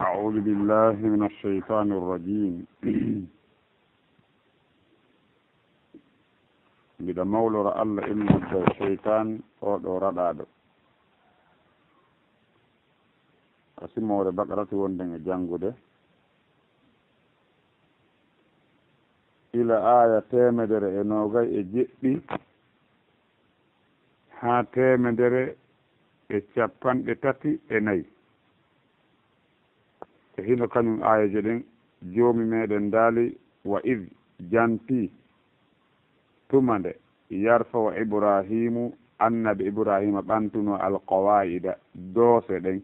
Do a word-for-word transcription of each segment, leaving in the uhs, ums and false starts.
أعوذ بالله من الشيطان الرجيم. Mbiɗa mawlora Allah immorde e seytaan oo ɗoo raɗaaɗo. Ka simoore Baqarati wonɗen e janngude, ila aaya teemedere e noogay e jeɗɗi haa teemedere e cappanɗe tati e nayi. E hino kañum aayeeje ɗen, Joomi meɗen daali, wa id, janti, tuma nde, yarfau Ibrahiimu, annabi Ibrahiima ɓantunoo, alqawaa'ida, doose ɗen,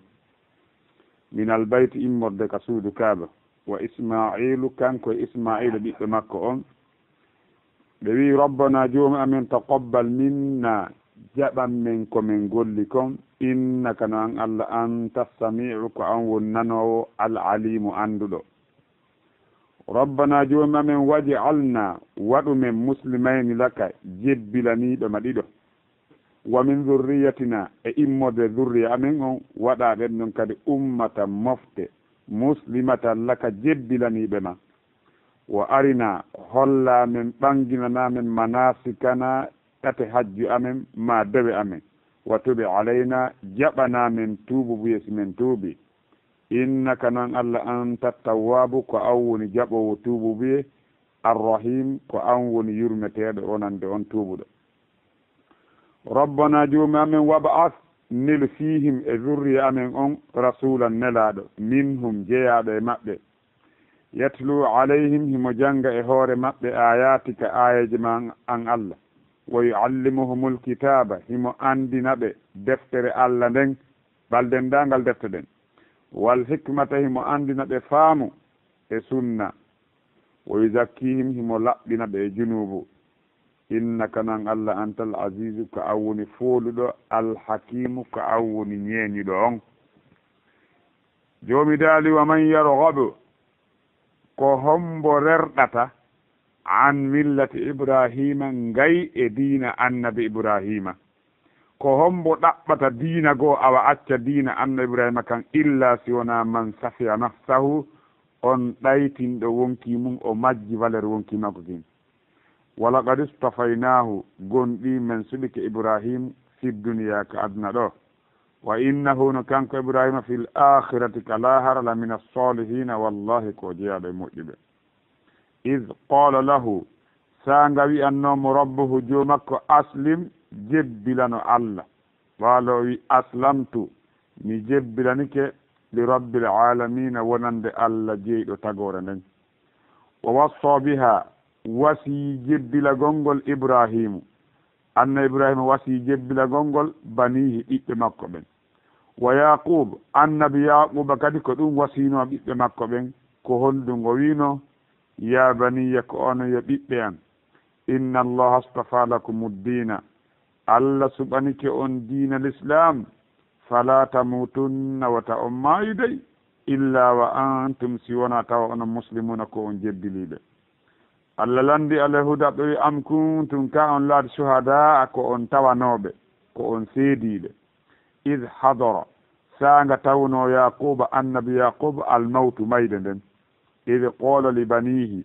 minal bayti, immorde ka suudu Kaaba, wa Ismaa'iilu, kanko e Ismaa'iila ɓiɗɗo makko on, ɓe wi'i, Rabbana, Joomi amen, taqabbal minna, jaɓan men ko men golli kon, innaka, no an Allah, anta samii'u, ko an woni nanoowo, al aliimu, annduɗo. Rabbana, Joomi amen, waj'alna, waɗu men, muslimayni laka, jebbilaniiɓe ma ɗiɗo, wa min dhurriyatina, e immorde dhurriya amen on, waɗa ɓen ɗon kadi ummatan, mofte, muslimatan laka, jebbilaniiɓe ma. Wa arina, holla men, ɓanginana men, manasikana, ɗate hajju amen, maa dewe amen. Wa tubi alayna, jaɓana men tuububuye si men tuubi. Innaka, no an Allah, anta tawwaabu, ko an woni jaɓoowo tuububuye, arrahim, ko an woni yurmeteeɗo wonande on tuubuɗo. Rabbana, Joomi amen, wab'ath, nel fiihim, e zurriya amen on, rasuulan, nelaaɗo, minhum, jeyaaɗo e maɓɓe, yatlu alayhim, himo jannga e hoore maɓɓe, ayatika, aayeeje ma an, an Allah, wa yuallimuhumul kitaaba, himo anndina ɓe deftere Allah nden, ɓal denndaangal defte ɗen, wal hikmata, himo anndina ɓe faamu e sunna, wa yuzakkihim, himo laɓɓina ɓe e junuubu. Innaka, no an Allah, antal azizu, ko an woni fooluɗo, alhakiimu, ko an woni ñeeñuɗo on. Joomi daali, wa man yarghabu, ko hombo rerɗata, an millati Ibrahima, ngay e diina annabi Ibrahima? Ko hombo ɗaɓɓata diina goo, awa acca diina annabi Ibrahima kan, illa si wonaa man safiha nafsahu, on ɗaytinɗo wonkii mun, o majji valeur wonkii makko kin. Wa laqad istafaynaahu, gonɗii men suɓike Ibrahim, fi duniya, ka aduna ɗoo. Wa innahu, no kanko Ibrahima, fil aakhirati, ka laahara, la mina saalihiina, wallahi ko o jeyaaɗo e moƴƴuɓe. Iz qaala lahu, saanga wi'annoo mo rabbuhu, joomi makko, aslim, jebbilano Allah. Qaala, o wi, aslamtu, mi jebbilanike, li rabbil aalamiina, wonande Allah jeyɗo tagoore nden. Wa wassoo bihaa, wasiyii jebbilagol ngol Ibraahiimu. Annabi Ibraahiima wasiyii jebbilagol ngol baniihi, ɓiɓɓe makko ɓen. Wa Yaaquub, annabi Yaaquuba kadi ko ɗum wasiyinoo ɓiɓɓe makko ɓen. Ko honɗum o wi'unoo? Yaa baniyya, ko onon yo ɓiɓɓe an. Inna Allaha astafaa lakumu ddiina. Allah suɓanike on diina Lislaam. Falaa tamuutunna, wota on maayu dey. Illaa wa antum, si wonaa tawa onon muslimuuna, ko on jebbiliiɓe. Allah lanndi Alyahuuda ɓe wi, am kuntum, ka on laati, shuhadaa, ko on tawanooɓe, ko on seediiɓe. Id hadara, saanga tawnoo Yaaquuba, annabi Yaaquuba, almawtu, mayde nden. Id qaala li baniihi,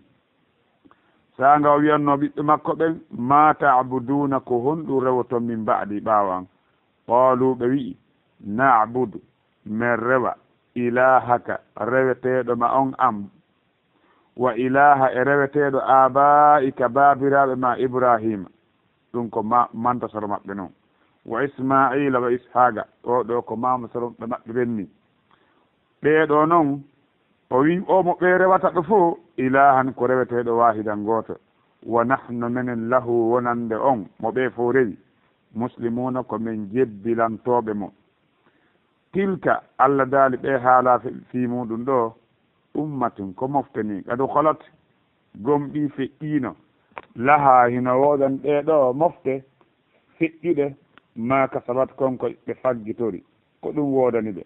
saanga o wi'annoo ɓiɓɓe makko ɓen, maa ta'buduuna, ko honɗum rewoton min ba'di, ɓaawo an? Qaaluu, ɓe wi'i, na'budu, men rewa, ilaahaka, reweteeɗo ma on am, wa ilaaha, e reweteeɗo, aabaa'ika, baabiraaɓe ma Ibraahiima, ɗum ko ma-, mantasoro maɓɓe non, wa Ismaa'iila wa Ishaaqa, oo ɗoo ko maamasoro maɓɓe ɓen ni. Ɓee ɗoo non, o wi'i, o mo ɓe rewata ɓe fof, ilaahan, ko reweteeɗo, waahidan, gooto. Wa nahnu, menen, lahu, wonande on mo ɓe fof rewi, muslimuuna, ko men jebbilantooɓe mo. Tilka, Allah daali, ɓe haalaa fe-, fii muuɗum ɗoo, ummatun, ko mofte ni, qad khalat, gomɗii, feƴƴiino, lahaa, hino woodani ɗee ɗoo mofte feƴƴuɗe, maa kasabat, kon ko ɓe faggitori, ko ɗum woodani ɓe.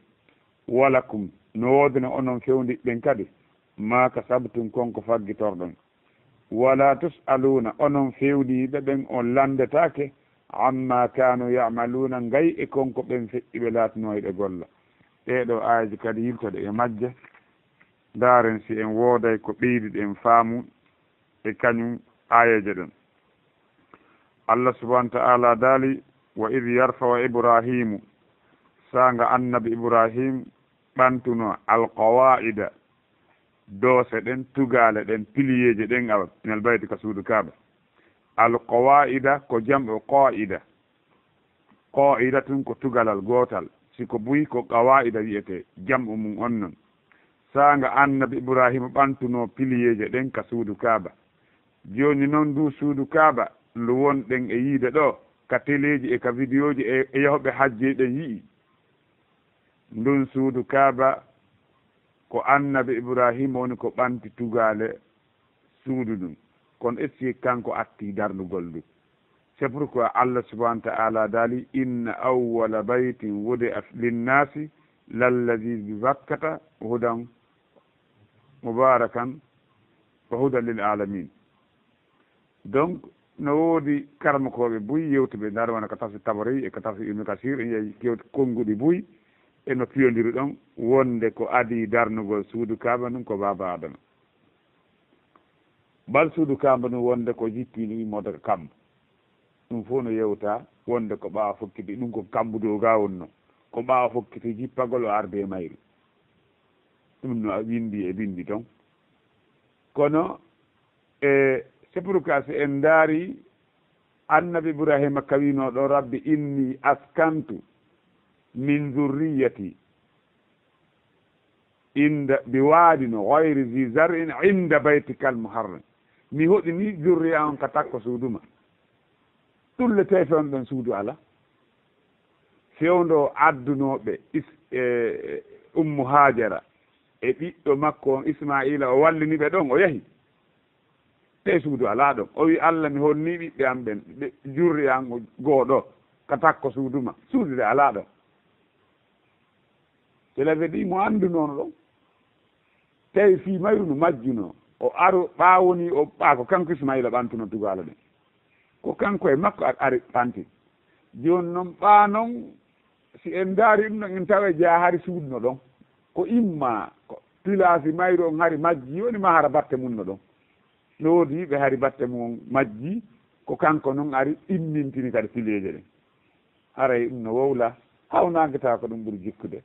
Walakum, no woodani onon fewndiiɓe ɓen kadi, maa kasabtum, kon ko faggitorɗon. Walaa tus'aluuna, onon fewndiiɓe ɓen, on lanndetaake, ammaa kaanuu ya'maluuna, ngay e kon ko ɓen feƴƴuɓe laatinoo hiɓe golla. Ɗee ɗoo aayeeje kadi yiltoɗe e majje, Ndaaren si en wooday ko ɓeyduɗen faamu e kañum aayeeje ɗen. Allah subhanahu wa ta'ala daali: "Wa idh yarfa'u Ibrahimu," saanga annabi Ibrahim ɓantuno, "alqawaa'ida," doose ɗen, tugaale ɗen, piliyeeje ɗen, awa, "minal bayti," ka suudu Kaaba. Alqawaa'ida ko jam'u qaa'ida. Qaa'ida tun ko tugalal gootal. Si ko buy, ko qawaa'ida wi'etee, jam'u mun on non. Saanga annabi Ibrahima ɓantuno piliyeeje ɗen ka suudu Kaaba. Jooni non, ndu suudu Kaaba ndu wonɗen e yiide ɗoo, ka teleeji e ka vidiyooji e, e yahuɓe hajji ɓen yi'i. Ndun suudu Kaaba, ko annabi Ibrahima woni ko ɓanti tugaale suudu ndun. Kono est-ce que kanko atti darnugol ndu? C'est pourquoi Allah subhanahu wa ta'ala daali: "Inna awwala baytin wudi'a linnasi lalladhi bi Bakkata hudan mubarakan wa hudan lil alamin." Donc, no woodi karamokooɓe buy yewtuɓe ndaar wona ka tafsir Tabari e ka tafsir Ibn Kasir, en yahi kewti konnguɗi buy, e no piyondiri ɗon wonde ko adii darnugol suudu Kaaba ndun ko Baaba Adama. Bal suudu Kaaba ndun wonde ko jippiindu immorde ka kammu. Ɗum fof no yewta wonde ko ɓaawo fokkiti, ɗum ko kammu dow ga wonno. Ko ɓaawo fokkiti jippagol o arde e mayru. Ɗum no a windi e bindi ton. Kono, e, c'est pourquoi si en ndaari annabi Ibrahima kawino ɗo: "Rabbi inni askantu min zurriyati inda, bi waadin ghayri zi zar'in inda baytikal muharram." Mi hoɗini zurriya on ka takko suudu ma. Ɗum le tawi fewndo ɗon suudu ala. Fewndo addunooɓe Is-, e, Ummu Hajara e ɓiɗɗo makko on Ismaila, o wallini ɓe ɗon, o yahi. Te suudu alaa ɗon. O wi: "Allah, mi holni ɓiɓɓe am ɓen, ɓe jurri an o goo ɗo, ka takko suudu ma." Suudu de alaa ɗon. Cela veut dire mo anndunoono ɗon. Tawi fii mayru no majjuno. O aro ɓaawo ni o ɓaako, kanko Ismaila ɓantuno tugaala ɗen. Ko kanko e makko ar-, ari ɓanti. Jooni non ɓaa non, si en ndaari ɗum ɗon, en tawa jaa hari suudu no ɗon. Ko imma, ko pilaasi mayru on hari majji, woni ma hara batte mun no ɗon. No woodi yiɓe hari batte mun on majji, ko kanko non ari immintini kadi pileeje ɗen. Haray ɗum no wowla, hawnaange tawa ko ɗum ɓuri jikkude.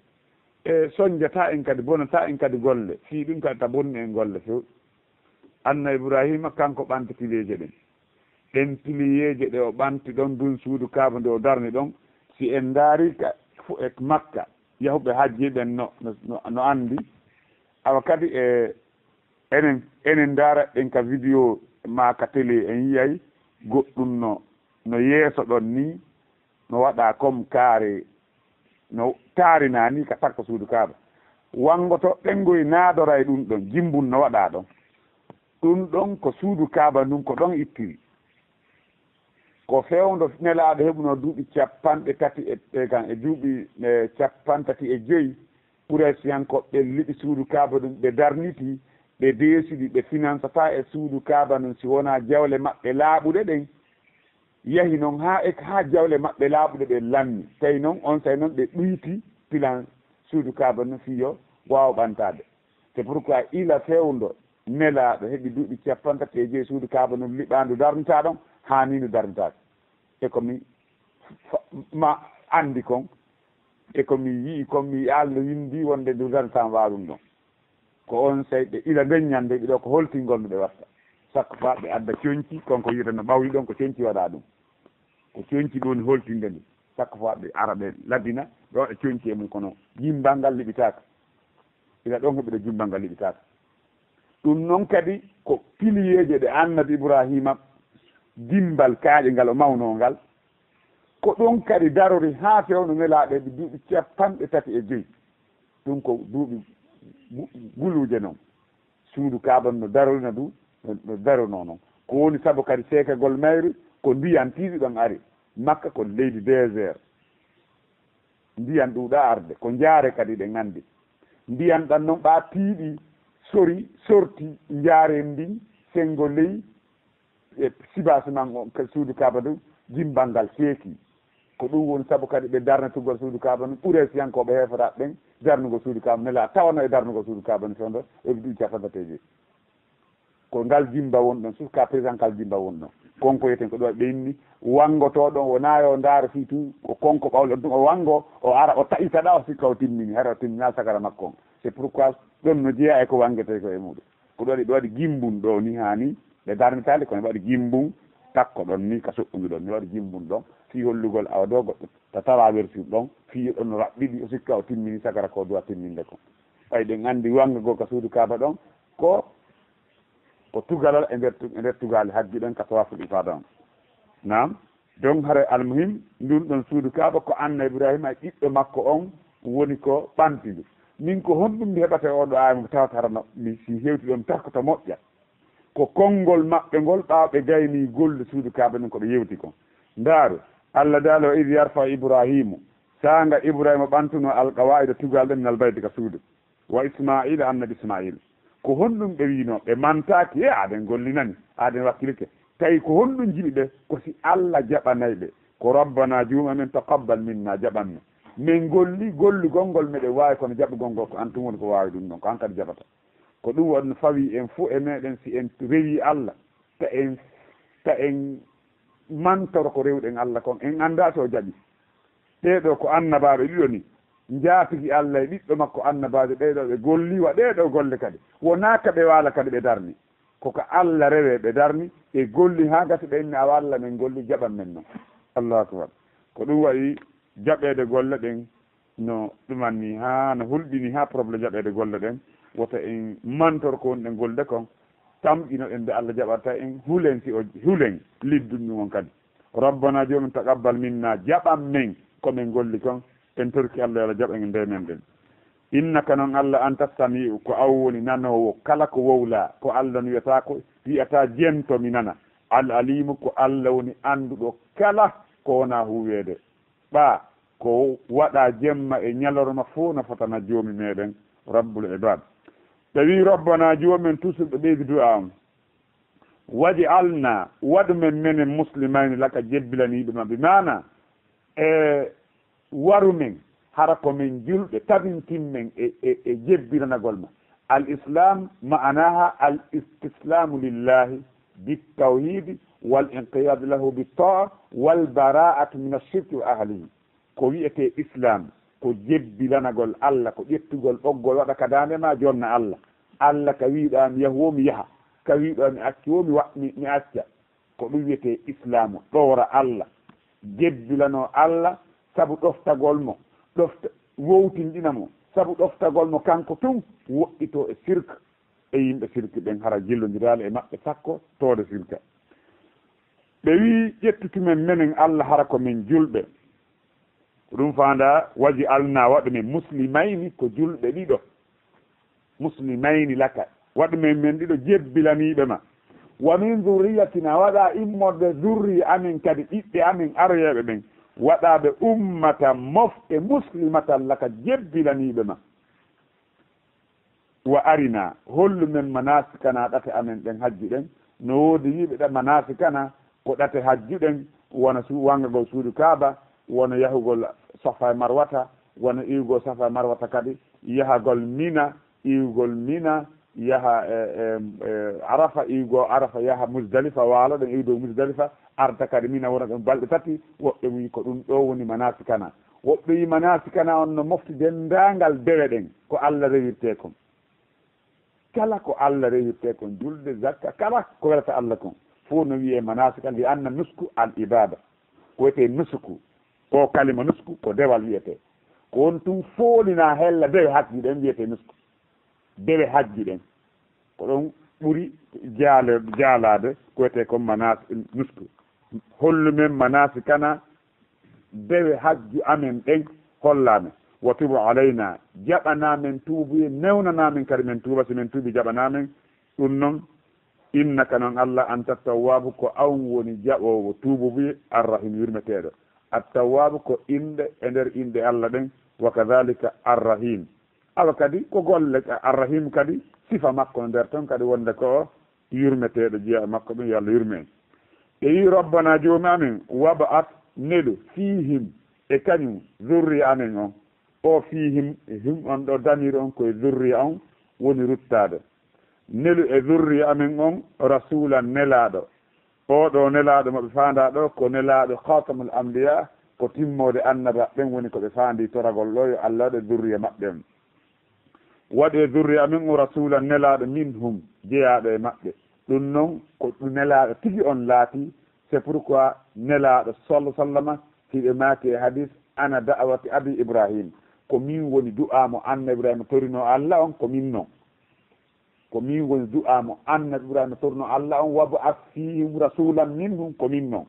E sonjata en kadi, bonata en kadi golle, fii ɗum kadi ta bonni en golle few. Anna Ibrahima kanko ɓanti pileeje ɗen. Ɗen piliyeeje ɗe o ɓanti ɗon, ndun suudu Kaaba nde o darni ɗon, si en ndaari ka fu-, e Makka, yahuɓe hajji ɓen no, no, no, no anndi. Awa kadi e enen, enen ndaara ɗen ka video maa ka télé, en yiyay goɗɗum no, no yeeso ɗon ni, no waɗa comme carré, no taarina ni ka takko suudu Kaaba. Wanngoto ɓen ngoy naadora e ɗum ɗon, jimbun no waɗa ɗon. Ɗum ɗon ko suudu Kaaba ndun ko ɗon ittiri. Ko fewndo Nelaaɗo heɓuno duuɓi capanɗe tati e, e kan, e duuɓi, e, capantati e joyi, Quraysiyankooɓe ɓen liɓi suudu Kaaba ɗum, ɓe darniti, ɓe deesidi, ɓe finansata e suudu Kaaba ndun si wonaa jawle maɓɓe laaɓuɗe ɗen. Yahi non haa e, haa jawle maɓɓe laaɓuɗe ɗen lanni. Tawi non, on say non ɓe ɗuyti pilan suudu Kaaba ndun fii yo waaw ɓantaade. C'est pourquoi ila fewndo Nelaaɗo heɓi duuɓi capantati e joyi, suudu Kaaba ndun liɓaandu darnata ɗon, haa ni ndu darnataake. E ko mi fa-, ma anndi kon, e ko mi yi'i kon, mi yi'aali no winndi wonde ndu darnataama waaw ɗum ɗon. Ko on say ɓe ila nden ñande ɓe ɗo ko holtingol no ɓe watta. Chaque fois ɓe adda conci, kon ko wiyata no ɓawli ɗon ko conci waɗa ɗum. Ko conci ɗum woni holtinde ndu. Chaque fois ɓe ara ɓe laddina, ɓe waɗa conci e mum kono jimmbal ngal liɓitaaka. Ila ɗon heɓude jimmbal ngal liɓitaaka. Ɗum non kadi ko piliyeeje ɗe annabi Ibrahima, dimbal kaaƴe ngal o mawnoo ngal. Ko ɗum kadi darori haa fewndo Nelaaɗo heɓi duuɓi capanɗe tati e joyi. Ɗum ko duuɓi gu-, guluuje non. Suudu Kaaba no darorina du, no, no daronoo non. Ko woni sabu kadi seekagol mayru ko ndiyan tiiɗi ɗon ari. Makka ko leydi désert. Ndiyan ɗuuɗa arde, ko njaare kadi ɗen anndi. Ndiyan ɗan non ɓaa tiiɗi, sori, sorti njaareen ndin, senngo ley, e sibaasi man on, ka suudu Kaaba dow, jimmbal ngal seeki. Ko ɗum woni sabu kadi ɓe darnatugol suudu Kaaba ndun, Quraysiyankooɓe heeferaaɓe ɓen, darnugol suudu Kaaba, nela tawano e darnugol suudu Kaaba ni fewndo e duuɓi cappanɗe tati e joyi. Ko ngal jimba won ɗon, suka président ngal jimba won ɗon. Konko yeten ko ɗo ɓe inni wangotooɗo, wona yo ndaaro fii tun, o konko ɓawle ɗon tun, o wango, o ara, o taƴita ɗa, o sikka o timmini, hara o timmina sagara makko on. C'est pourquoi ɗon no jeyaa e ko wangetee ko e muɗum. Ko ɗo waɗi, ɗo waɗi gimbun ɗo ni haa ni, ɓe darnitaali kono ɓe waɗi gimbun takko ɗon ni ka soɓɓundu ɗon, ni waɗi gimbun ɗon, fii hollugol awa ɗo goɗɗo ta traverse ɗon, fii ɗon no raɓɓiɗi, o sikka o timmini sagara ko duwa timminde ko. Ɓay ɗen anndi wangagol ka suudu Kaaba ɗon, ko, ko tugalal e nder tu-, e nder tugaale hajju ɗen ka tawaaful ifaada on. Naam, donc hare almuhim, ndun ɗon suudu Kaaba ko Annabi Ibrahima e ɓiɗɗo makko on woni ko ɓanti ndu. Min ko honɗum mi heɓata e oo ɗo aaya mo tawata hara no mi si hewti ɗon mi tarkoto moƴƴa? Ko konngol maɓɓe ngol ɓaawo ɓe gaynii gollude suudu Kaaba ndun ko ɓe yewti kon. Ndaaru, Allah daali, "Wa idh yarfa'u Ibrahimu," saanga Ibrahima ɓantunoo, "al-qawaa'ida," tugalɗe, "minal bayti," ka suudu. "Wa Ismaa'iila," Annabi Ismaa'iila. Ko honɗum ɓe wiinoo? Ɓe mantaaki, e aaden gollinani, aaden wakkilike. Tawi ko honɗum jiɗi ɓe? Ko si Allah jaɓanay ɓe. Ko, "Rabbana," Joomi amen, "taqabbal minna," jaɓan men. Men golli, gollugol ngol meɗen waawi, kono jaɓugol ngol ko an tun woni ko waawi ɗum ɗon, ko an kadi jaɓata. Ko ɗum waɗi no fawii en fow e meɗen si en rewii Allah, ta en, ta en mantoro ko rewɗen Allah kon, en anndaa si o jaɓi. Ɓee ɗoo ko annabaaɓe ɗiɗo ni, njaatigi Allah e ɓiɗɗo makko annabaajo, ɓee ɗoo ɓe golli wa ɗee ɗoo golle kadi. Wonaa ka ɓe waala kadi ɓe darni. Ko ka Allah rewee ɓe darni, ɓe golli haa gasi ɓe inni, "Awa Allah, men golli, jaɓan men non." Allahu akbar. Ko ɗum waɗi jaɓeede golle ɗen no ɗumanni haa no hulɓini haa problème jaɓeede golle ɗen. Wota en mantor ko wonɗen gollude kon, tamƴinoɗen nde Allah jaɓata en, hulen si o, hulen liddum ɗum on kadi. "Rabbana," Joomi, "taqabbal minna," jaɓan men ko men golli kon. En torki Allah yo Allah jaɓan en nde men ɗen. "Innaka," non Allah, "anta sami'u," ko an woni nanoowo kala ko wowlaa, ko Allah no wiyata ko, wiyata jento mi nana. "Al alimu," ko Allah woni annduɗo kala ko wonaa huuweede. Ɓaa ko waɗaa jemma e ñalorma fow no fotana Joomi meɗen, Rabbul Ibaad. Ɓe wi'i, "Rabbana," Joomi men, toujours ɓe ɓeydi du'a on. "Waj'alna," waɗu men menen, "muslimayni laka," jebbilaniiɓe ma, bi maana, e waru men, hara ko men julɓe, tabintin men e, e, e jebbilanagol ma. Al Islam ma'anaha al istislamu lillahi bit tawhidi wal inqiyad lahu bit ta'a wal bara'atu min ash-shirki wa ahlihi. Ko wi'etee Islam, ko jebbilanagol Allah, ko ƴettugol ɓoggol waɗa ka daande ma, jonna Allah. Allah ka wi'uɗaa mi yahu woo, mi yaha. Ka wi'uɗaa mi accu woo, mi wa-, mi, mi acca. Ko ɗum wi'etee Islaamu, ɗowra Allah, jebbilanoo Allah sabu ɗoftagol mo, ɗofta, wowtinɗina mo sabu ɗoftagol mo kanko tun, woɗɗitoo e sirk, e yimɓe sirk ɓen, hara jillondiraali e maɓɓe sakko toode sirka. Ɓe wi'i, ƴettu tumen menen Allah hara ko men julɓe. Ko ɗum faandaa, "Waj'alna," waɗu men, "muslimayni," ko julɓe ɗiɗo. "Muslimayni laka," waɗu men men ɗiɗo jebbilaniiɓe ma. "Wa min dhurriyyatina," waɗaa immorde zurriya amen kadi, ɓiɓɓe amen aroyeeɓe ɓen, waɗaa ɓe ummatan mofte muslimatan laka, jebbilaniiɓe ma. "Wa arina," hollu men, "manasikana," ɗate amen ɗen hajju ɗen. No woodi wi'uɓe ɗa manasikana ko ɗate hajju ɗen, wano su-, wangagol suudu Kaaba, wano yahugol Safa e Marwata, wano iwgol Safa e Marwata kadi, yahagol Mina, iwgol Mina, yaha e, e, e Arafa, iwgol Arafa, yaha Musdalifa, waalo ɗon iwde Musdalifa, arta kadi Mina, wona ɗon balɗe tati. Woɓɓe wi'i ko ɗum ɗo woni manasikana. Woɓɓe wi'i manasikana on no mofti denndaangal dewe ɗen, ko Allah rewirtee kon. Kala ko Allah rewirtee kon, julde, zakka, kala ko welata Allah kon, fof no wiyee manasika, li anna nusku al ibada. Ko wiyetee nusuku, o kalima nusku ko dewal wiyetee. Ko on tun foolinaa hella dewe hajji ɗen wiyetee nusku. Dewe hajji ɗen, ko ɗon ɓuri jaale-, jaalaade, ko wiyetee kon manas-, nusku. Hollu men manasikana, dewe hajju amen ɗen hollaa men. Wa tub alayna, jaɓanaa men tuubuye, newnanaa men kadi men tuuba, si men tuubi jaɓanaa men. Ɗum non, innaka non Allah, anta tawwaabu, ko an woni jaɓoowo tuububuye, arrahim, yurmeteeɗo. At tawwaabu ko inɗe e nder inɗe Allah ɗen, wa kadhalika arrahim. Awa kadi ko golle ka, arrahim kadi sifa makko no nder ton kadi wonde ko o yurmeteeɗo, jeyaa e makko ɓen, yo Allah yurme en. Ɓe wi'i, rabbana, joomi amen, wab'ath, nelu, fiihim, e kañum, zurriya amen on, O fiihim, him on ɗo damir on ko e zurriya on woni ruttaade. Nelu e zurriya amen on rasuulan nelaaɗo. Oo ɗo nelaaɗo mo ɓe faandaa ɗo ko nelaaɗo khatamul anbiya, ko timmoode annabaaɓe ɓen woni ko ɓe faandi toragol ɗo yo Allah waɗu e zurriya maɓɓe on. Waɗu e zurriya amen on rasuulan nelaaɗo minhum, jeyaaɗo e maɓɓe. Ɗum non ko ɗum nelaaɗo tigi on laati. C'est pourquoi nelaaɗo sallallahu alaihi wasallam hiɓe maaki e hadis, ana da'wati abi Ibrahim. Ko min woni du'a mo annabi Ibrahima torino Allah on, ko min non. Ko min woni du'a mo annabi Ibrahima torino Allah on, wab'ath fihim rasulan minhum, ko min non.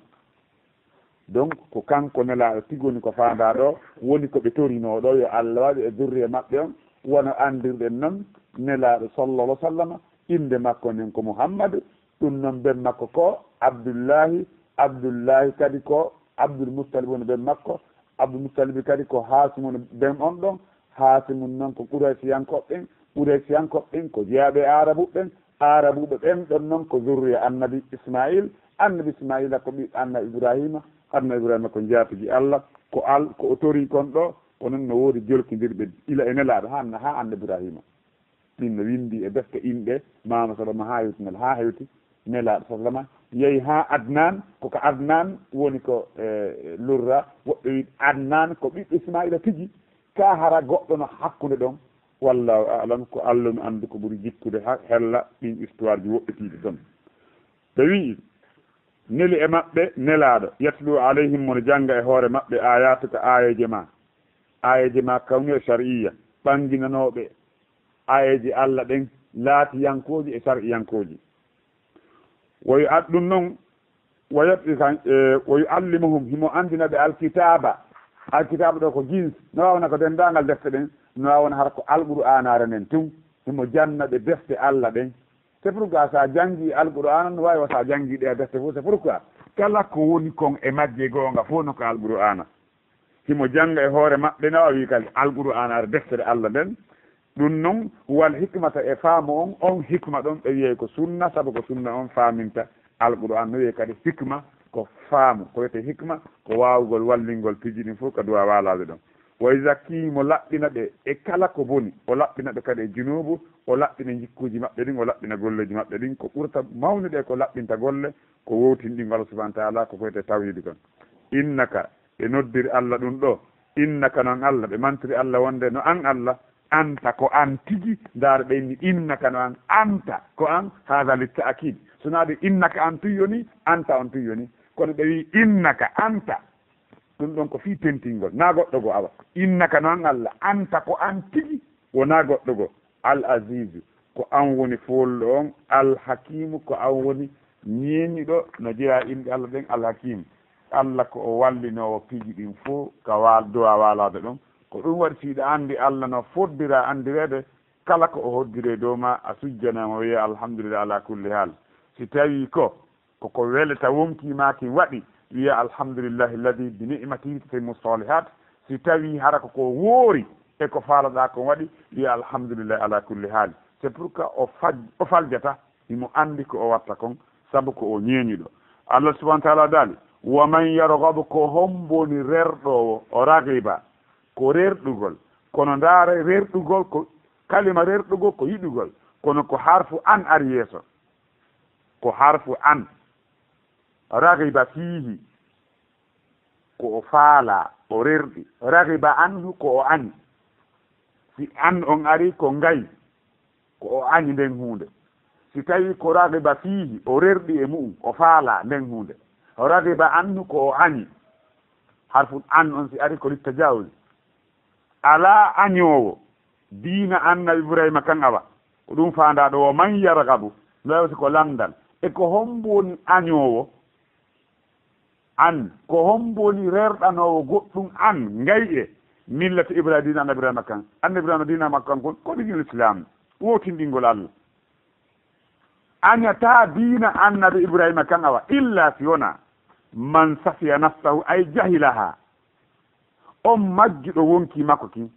Donc, ko kanko nelaaɗo tigi woni ko faandaa ɗo, woni ko ɓe torinoo ɗo, yo Allah waɗu e zurriya maɓɓe on, wano anndirɗen non, nelaaɗo sallallahu alaihi wasallam, innde makko nden ko Muhammad, ɗum non ben makko ko Abdullahi, Abdullahi kadi ko Abdul Muttalib woni ben makko, Abdul Muttalib kadi ko Haasim woni ben on ɗon, Haasimun non ko Quraysiyankooɓe ɓen, Quraysiyankooɓe ɓen ko jeyaaɓe e Aarabuɓe ɓen, Aarabuɓe ɓen ɗon non ko zurriya annabi Ismail, annabi Ismaila ko ɓiɗɗo annabi Ibrahima, annabi Ibrahima ko njaatigi Allah, ko al-, ko o torii kon ɗo, ko non no woodi jolkindirɓe ila e nelaaɗo haa, haa annabi Ibrahima. Ɗin no winndi e defte inɗe, Maama Salama haa hewtinal, haa hewti nelaaɗo Salama, yehi haa Adnan, ko ka Adnan woni ko, eh, lurra, woɓɓe wi Adnan ko ɓiɗɗo Ismaila tigi, ka hara goɗɗo no hakkunde ɗon, wallahu a'lam, ko Allah no anndi ko ɓuri jikkude ha-, hella ɗin histoire ji woɗɗitiiɗi ɗon. Ɓe wi'i, neli e maɓɓe nelaaɗo, yatlu alayhim, mo no jannga e hoore maɓɓe, ayatuka, aayeeje ma, aayeeje ma kawniya shar'iyya, ɓannginanooɓe aayeeje Allah ɗen, laatiyankooji e shar'iyankooji. Wo yo ad-, ɗum non, wo yat-, kan-, e, wo yu'allimuhum, himo anndina ɓe alkitaaba. Alkitaaba ɗo ko jins, no waawana ko denndaangal defte ɗen, no waawana hara ko Alqur'aanaare nden tun. Himo janna ɓe defte Allah ɗen. C'est pourquoi sa janngi Alqur'aana, no waawi wa sa janngi ɗe defte fof. C'est pourquoi kala ko woni kon e majje goonga fof no ko Alqur'aana. Himo jannga e hoore maɓɓe, no o wi'i kadi Alqur'aanaare deftere Allah nden. Ɗum non, wal hikmata, e faamu on, on hikma ɗon ɓe wi'ay ko sunna, sabu ko sunna on faaminta Alqur'aan. No wi'ay kadi hikma ko faamu, ko wiyetee hikma ko waawugol wallingol piiji ɗin fof ka du'a waalaade ɗon. Wa yuzakkihim, mo laɓɓina ɓe e kala ko boni, o laɓɓina ɓe kadi e junuubu, o laɓɓina jikkuuji maɓɓe ɗin, o laɓɓina golleeji maɓɓe ɗin. Ko ɓurata mawnude ko laɓɓinta golle, ko wowtinɗingol Allah subhanahu wa ta'ala, ko ko wiyetee tawhiid kon. Innaka, ɓe noddiri Allah ɗum ɗo, innaka, no an Allah, ɓe mantiri Allah wonde no an Allah, anta, ko an tigi, ndaar ɓe inni, innaka, no an, anta, ko an, haada li ta'kiid. So naa ɗum innaka an tun yoni, anta on tun yoni. Kono ɓe wi innaka, anta, ɗum ɗon ko fii tentingol, naa goɗɗo goo awa. Innaka, no an Allah, anta, ko an tigi, wonaa goɗɗo goo. Al Aziizu, ko an woni foolɗo on, Al Hakiimu, ko an woni ñeeñuɗo, no jeyaa inɗe Allah ɗen, Al Hakiim. Allah ko o wallinoowo piiji ɗin fof ka waal-, du'a waalaade ɗon. Ko ɗum waɗi si hiɗa anndi Allah no foddira anndireede, kala ko o hoddiri e dow ma, a sujjanaama, wi'a alhamdulillah ala kulli haal. Si tawii ko ko ko welata wonkii maa kin waɗi, wi'a alhamdulillahi alladhi bi ni'matihi tatimmu salihat. Si tawii hara ko ko woori e ko faalaɗaa kon waɗi, wi'a alhamdulillahi ala kulli haal. C'est pourquoi o faj-, o faljata, himo anndi ko o watta kon, sabu ko o ñeeñuɗo. Allah subhanahu wa ta'ala daali, wa man yarghabu, ko hombo woni rerɗoowo, o ragiba, ko rerɗugol. Kono ndaara rerɗugol ko, kalima rerɗugol ko yiɗugol, kono ko harfu an ari yeeso. Ko harfu an. Ragiba fiihi, ko o faalaa, o rerɗi. Ragiba anhu, ko o añi. Si an on ari, ko ngay, ko o añi nden huunde. Si tawii ko ragiba fiihi, o rerɗi e mu'un, o faalaa nden huunde. Ragiba anhu, ko o añi. Harfu an on si ari ko littajaawuzi. Alaa añoowo diina annabi Ibrahima kan awa. Ko ɗum faandaa ɗo, wa man yarghabu, no si ko lanndal. E ko hombo woni añoowo? An, ko hombo woni rerɗanoowo goɗɗum an, ngay e millata Ibrahima, diina annabi Ibrahima kan? Annabi Ibrahima diina makko kan kon, ko diina Islam, wowtinɗingol Allah. Añataa diina annabi Ibrahima kan awa, illa si wonaa man safiya nafsahu, ay jahilaha. On majjuɗo wonkii makko kin.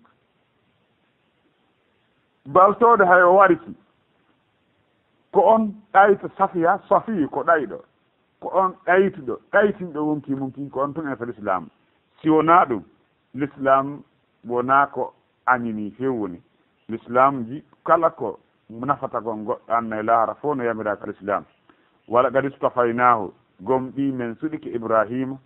Baltooɗo hay o wariki. Ko on ɗayto safiya, safi ko ɗayɗo. Ko on ɗaytuɗo, ɗaytinɗo wonkii mum kin, ko on tun en fa Lislaam. Si wonaa ɗum, Lislaam wonaa ko añini few woni. Lislaam ji kala ko nafata kon goɗɗo anna e lahara fof no yamira ka lislaam. Wala qad istafaynaahu, gomɗii men suɗike Ibraahiima,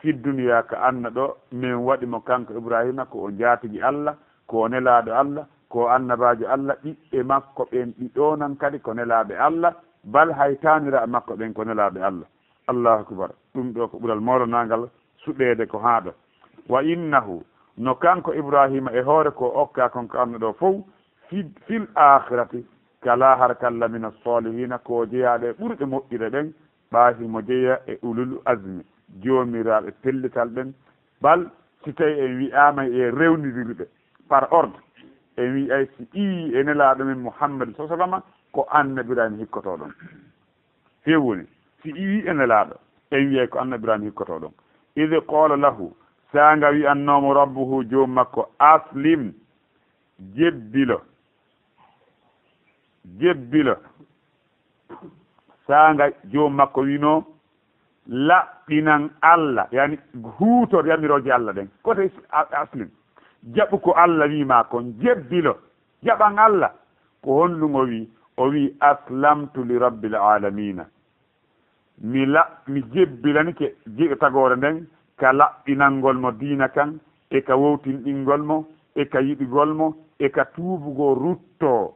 fi duniyaa ka anna ɗo, men waɗi mo kanko Ibraahiima ko o njaatigi Alla, ko o nelaaɗo Alla, ko o annabaajo Alla, ɓiɓɓe makko ɓen ɗiɗo nan kadi ko nelaaɓe Alla, bal hay taaniraaɓe makko ɓen ko nelaaɓe Alla. Allahu akbar. Ɗum ɗo ko ɓural moolanaangal suɓeede ko haa ɗo. Wa innahu, no kanko Ibraahiima e hoore ko okka kon ko anna ɗo fow, fi, fil aakhirati, ka laahara ka lamina saalihiina, ko jeyaaɗo e ɓurɓe moƴƴude ɓen, ɓaa himo jeya e ulul azmi, joomiraaɓe pellital ɓen. Bal, si tawi en wi'aama e rewnidiri ɓe par ordre, en wi'ay si ɓii e nelaaɗo men Muhammad sallallahu alaihi wasallam, ko annabi Ibraahiima hikkotoo ɗon. Few woni, si ɓii e nelaaɗo, en wi'ay ko annabi Ibraahiima hikkotoo ɗon. Idh qala lahu, saanga wi'annoomo rabbuhu, joom makko, aslim, jebbilo, jebbilo. Saanga joom makko wi'noo, laɓɓinan Alla, yani huutor yamirooje Alla ɗen. Kote a-, aslim. Jaɓu ko Alla wi'i maa kon, jebbilo. Jaɓan Alla. Ko honɗum o wi'i? O wi'i, aslamtu li rabbil aalamiina. Mi la-, mi jebbilanike je-, tagoore nden ka laɓɓinangol mo diina kan, e ka wowtinɗingol mo, e ka yiɗugol mo, e ka tuubugol ruttoo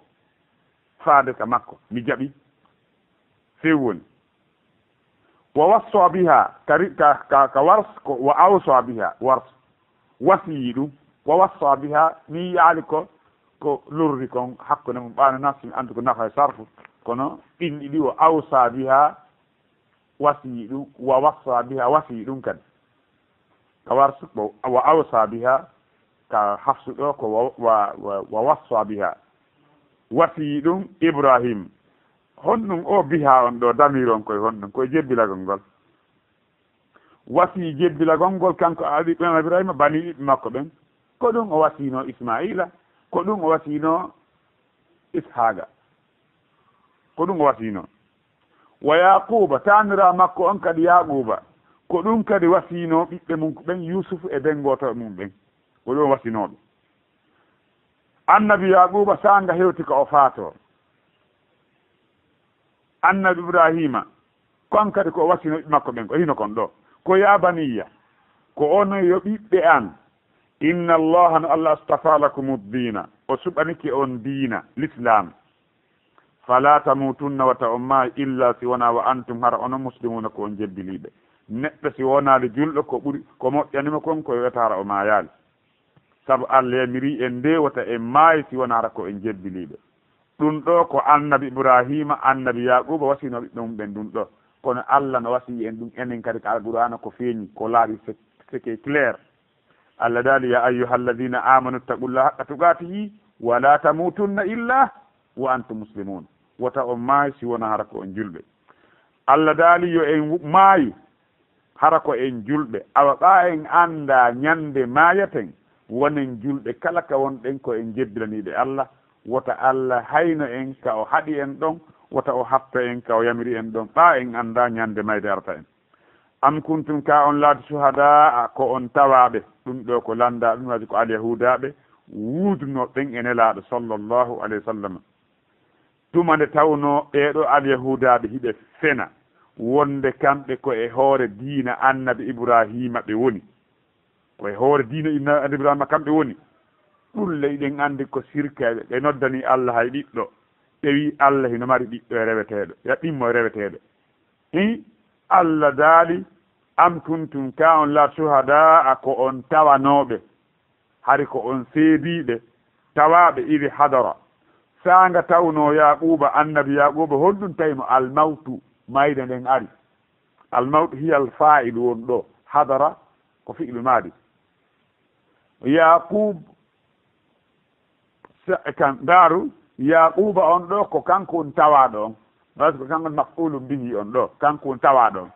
faade ka makko. Mi jaɓi. Few woni. Wa wassa biha, ka ri-, ka, ka, ka wars, ko wa awsa biha, wars. Wasiyi ɗum. Wa wassa biha, mi yi'aali ko, ko lorri kon hakkunde mum, ɓaano nafsi, mi andu ko nafa e sarfu, kono ɗin ɗiɗi, wa awsa biha, wasiyi ɗum, wa wassa biha, wasiyi ɗum kadi. Ka warsu ko wa awsa biha, ka hafsu ɗo ko wa, wa, wa, wa wassa biha. Wasiyi ɗum Ibrahim. Honɗum o biha on ɗo, damir on koye honɗum? Koye jebbilagol ngol. Wasiyi jebbilagol ngol kanko a ɓiɓɓe Ibrahima, bani ɓiɓɓe makko ɓen. Ko ɗum o wasiyno Ismaila, ko ɗum o wasiyno Ishaqa. Ko ɗum o wasiyno. Wa Yaquba, taanira makko on kadi Yaquba, ko ɗum kadi wasiyno ɓiɓɓe mum ɓen, Yusufu e ben gooto mum ɓen. Ko ɗum o wasinoo ɓe. Annabi Yaquba saanga hewti ka o faatoo. Annabi Ibrahima, kon kadi ko o wasino ɓiɓɓe makko ɓen, ko hino kon ɗo. Ko ya baniya, ko onon yo ɓiɓɓe an, inna Allaha, no Allah, astafa lakumu ddiina, o suɓanike on diina, l'islam. Fala tamutunna, wata on maayu, illa si wonaa wa antum, hara onon muslimuuna, ko on jebbiliiɓe. Neɗɗo si wonaali julɗo, ko ɓuri, ko moƴƴanimo kon, ko wiyata hara o maayaali. Sabu Allah yamiri en nde wota en maayu si wonaa hara ko en jebbiliiɓe. Ɗum ɗo ko annabi Ibrahima, annabi Yaquba wasino ɓiɓɓe mum ɓen ɗum ɗo. Kono Allah no wasiyi en ɗum enen kadi ka Alqur'aana ko feeñi, ko laaɓi, c'est, c'est clair. Allah daali, ya ayyuha alladhina amanu ittaqullaha haqqa tuqatihi wa la tamutunna illa wa antum muslimun. Wota on maayu si wonaa hara ko on julɓe. Allah daali yo en wu-, maayu hara ko en julɓe. Awa ɓaa en anndaa ñande maayaten, wonen julɓe kala ka wonɗen ko en jebbilaniiɓe Allah. Wota Allah hayno en ka o haɗi en ɗon, wota o hatto en ka o yamiri en ɗon, ɓaa en anndaa ñande mayde arata en. Am kuntum, ka on laati, shuhadaa, ko on tawaaɓe, ɗum ɗo ko lannda, ɗum waɗi ko alyahuudaaɓe wuudunoo ɓen e Nelaaɗo sallallahu alayhi wa sallam. Tuma nde tawnoo ɓee ɗoo alyahuudaaɓe hiɓe fena wonde kamɓe ko e hoore diina annabi Ibraahiima ɓe woni. Ko e hoore diina inna annabi Ibraahiima kamɓe woni. Ɗum le, eɗen anndi ko sirkayɓe. Ɓe noddanii Allah hay ɓiɗɗo. Ɓe wi'i Allah hino mari ɓiɗɗo e reweteeɗo. Ya ɗimmo e reweteeɗo. Hii, Allah daali, am kuntum, ka on laat, shuhadaa, ko on tawanooɓe. Hari ko on seediiɓe, tawaaɓe, idi hadara. Saanga tawnoo Yaquuba, annabi Yaquuba, honɗum tawi mo? Almawtu, mayde nden ari. Almawtu hiya alfaa'ilu won ɗo, hadara ko fi'lu maadi. Yaquub, sa-, kan, ndaaru, Yaquuba on ɗo ko kanko woni tawaaɗo on. Parce que kanko woni maf'ulun bihi on ɗo, kanko woni tawaaɗo on.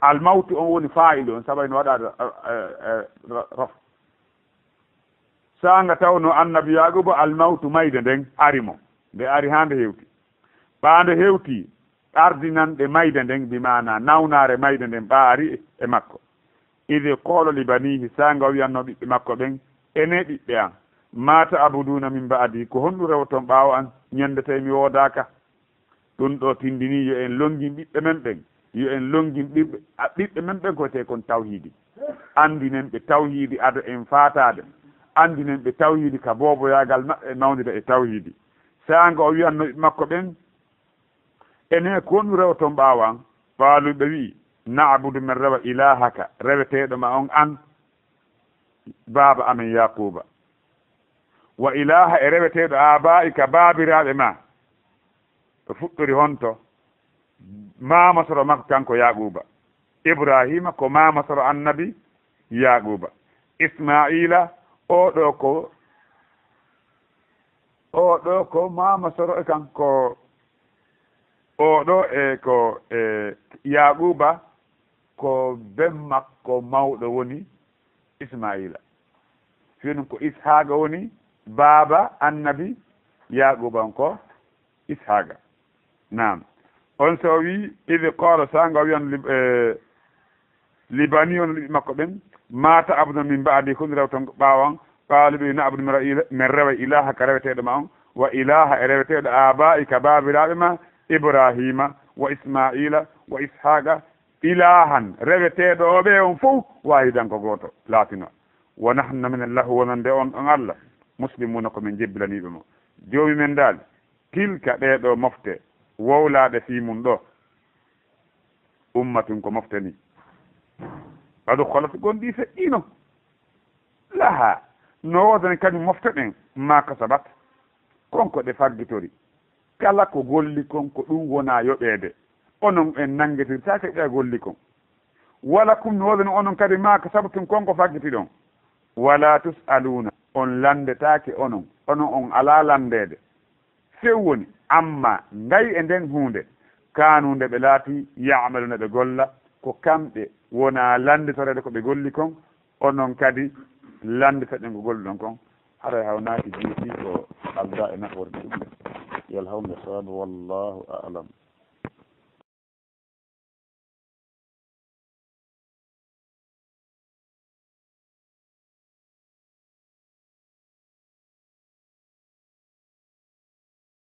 Almawtu on woni faa'ilu on, sabu ene waɗa, eh, eh, eh, ra-, raf. Saanga tawnoo annabi Yaquuba, almawtu, mayde nden ari mo. Nde ari haa nde hewti. Ɓaa nde hewti, ardinanɗe mayde nden, bi maana nawnaare mayde nden, ɓaa ari e makko. Idi qoola li baniihi, saanga o wi'annoo ɓiɓɓe makko ɓen, ene ɓiɓɓe an, Ma ta'buduna min ba'di, ko honɗum rewoton ɓaawo an, ñande tawi mi woodaaka? Ɗum ɗo tindini yo en longin ɓiɓɓe men ɓen, yo en longin ɓiɓɓe, a, ɓiɓɓe men ɓen ko wiyetee kon tawhiidi. Anndinen ɓe tawhiidi ado en faataade. Anndinen ɓe tawhiidi ka booboyaagal maɓɓe, mawndida e tawhiidi. Saanga o wiyanno ɓiɓɓe makko ɓen, enen ko honɗum rewoton ɓaawo an? Qaalu, ɓe wi'i, na'budu, men rewa, ilaahaka, reweteeɗo ma on an, baaba amen Yaaquuba. Wa ilaaha, e reweteeɗo, aabaa'ika, baabiraaɓe ma. Ɓe fuɗɗori honto? Maama soro makko kanko Yaaquuba. Ibraahiima ko maama soro annabi Yaaquuba. Ismaa'iila, oo ɗoo ko, oo ɗoo ko maama soro e kanko, oo ɗoo e ko, e, Yaaquuba ko ben makko mawɗo woni Ismaa'iila. Fii ɗum ko Ishaaqa woni baaba annabi Yaaquuba on ko Ishaaqa. Naam. On so o wi'i, idh qaala, saanga o wi'an li, eh, li banii, on ɓiɓɓe makko ɓen, ma ta'buduna min ba'di, ko honɗum rewoton ɓaawo an? Qaalu, ɓe, na'budu, min rewa ila-, min rewa ilaahaka, reweteeɗo ma on, wa ilaaha, e reweteeɗo, aabaa'ika, baabiraaɓe ma, Ibraahiima, wa Ismaa'iila, wa Ishaaqa, ilaahan, reweteeɗo o ɓe on fow, waahidan, ko gooto, laatino. Wa nahnu, minen, lahu, wonande on, on Allah, muslimuuna, ko min jebbilaniiɓe mo. Joomi men daali, tilka, ɗee ɗoo mofte, wowlaaɗe fii mun ɗoo, ummatun, ko mofte ni, qad khalat, gonɗi feƴƴiino, laha, no woodani kañum mofte ɗen, ma kasabat, kon ko ɗe faggitori. Kala ko golli kon, ko ɗum wona yoɓeede. Onon en nanngitirtaake ɗe golli kon. Wala kum, no woodani onon kadi ma kasabtum, kon ko faggitiɗon. Wala tus'aluuna, on lanndetaake onon, onon on alaa lanndeede. Few woni, amma ngay e nden huunde, kaanu nde ɓe laati, ya'maluuna ɓe golla, ko kamɓe wona lannditoreede ko ɓe golli kon, onon kadi lannditoɗen ko golluɗon kon. Haray hawnaaki jiitii ko aldaa e nafoore ɗum. Yo Allah hawnu e sawaabu, wallaahu a'lam.